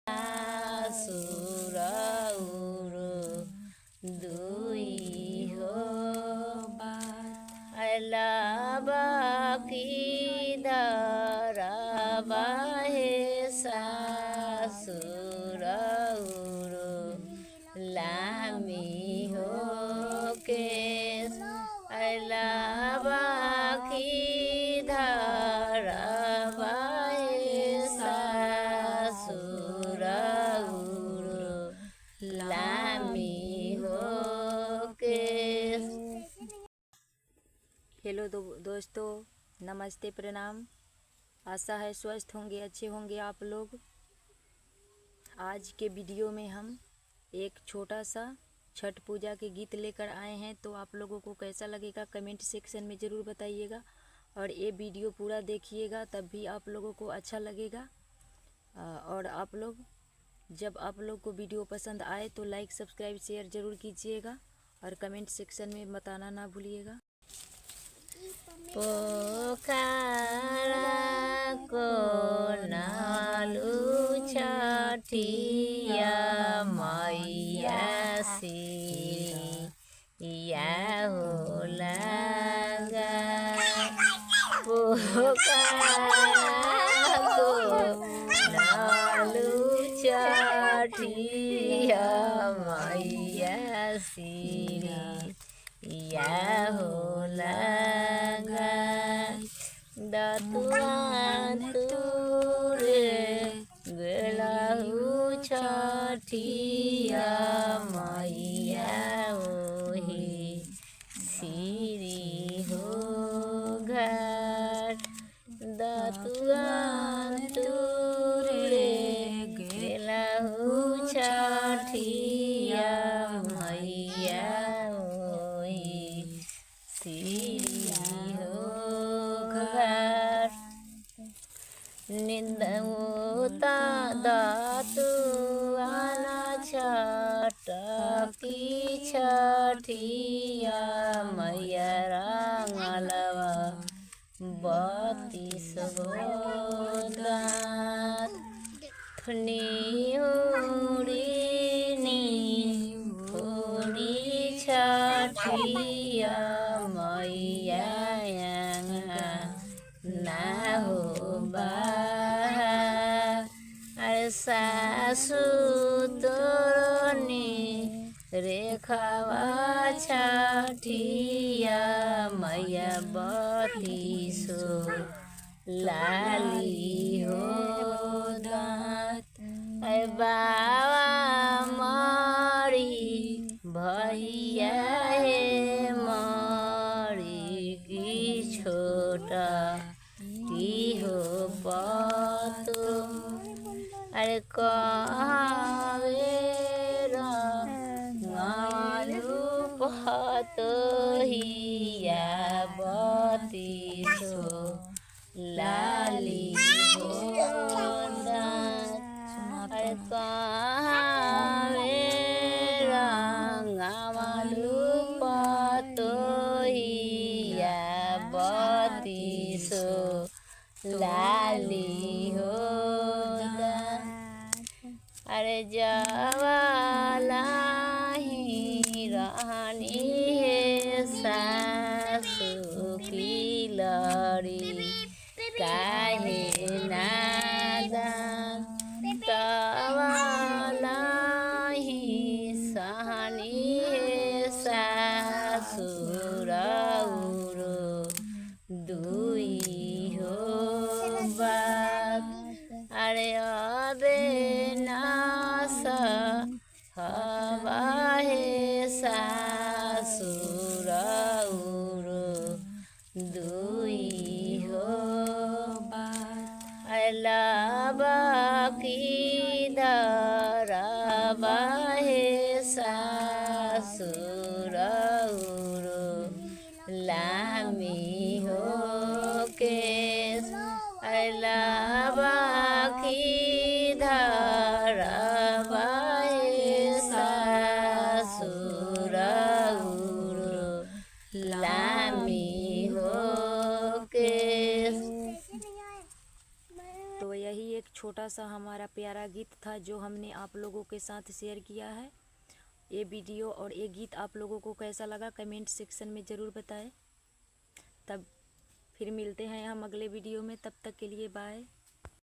सासुर दुई हो बाकी धरबा हे सासुर लामी हो के बाकी धरबा हे सासुर लामी हो के। हेलो दोस्तों, नमस्ते, प्रणाम। आशा है स्वस्थ होंगे, अच्छे होंगे आप लोग। आज के वीडियो में हम एक छोटा सा छठ पूजा के गीत लेकर आए हैं, तो आप लोगों को कैसा लगेगा कमेंट सेक्शन में ज़रूर बताइएगा। और ये वीडियो पूरा देखिएगा, तब भी आप लोगों को अच्छा लगेगा। और आप लोग जब आप लोग को वीडियो पसंद आए तो लाइक, सब्सक्राइब, शेयर ज़रूर कीजिएगा और कमेंट सेक्शन में बताना ना भूलिएगा। पोखरा को नालू छठिया मैया सिया हो लगा। पोखरा को नालू छठिया मैया सिया हो लगा। दतुआ तुरे गेलहु छठिया मैया ओही सिरी हो घाट। दतुआ तुरे गेलहु छठिया मैया ओही सिरी हो घाट। निंदउता दातुआना छटकी छठिया मैया रंगलवा 32 गो दाँत। निहुरी निहुरी छठिया मैया ना हो अरे सासु तोरनी रेखावा छठिया मैया 32 लाली हो दाँत। अरे बाबा मारी भैया हे मारी की छोटा की हो पतो। अरे कहाँ रंगालू पतोहिया 32 लाली हो दाँत। अरे कहाँ रंगालू पतोहिया 32 लाली हो दाँत। अरे जवालाही रहनी हे सासु की लड़ी काहे नादान। तवालाही सहनी हे सासुर दुई हो बात। अरे अबे नास हवा हे सासुर दुई हो बाकी धरबा हे सासुर लामी हो के बाकी धरबा हे सासुर लामी हो के। तो यही एक छोटा छोटा सा हमारा प्यारा गीत था जो हमने आप लोगों के साथ शेयर किया है। ये वीडियो और ये गीत आप लोगों को कैसा लगा कमेंट सेक्शन में ज़रूर बताएं। तब फिर मिलते हैं हम अगले वीडियो में, तब तक के लिए बाय।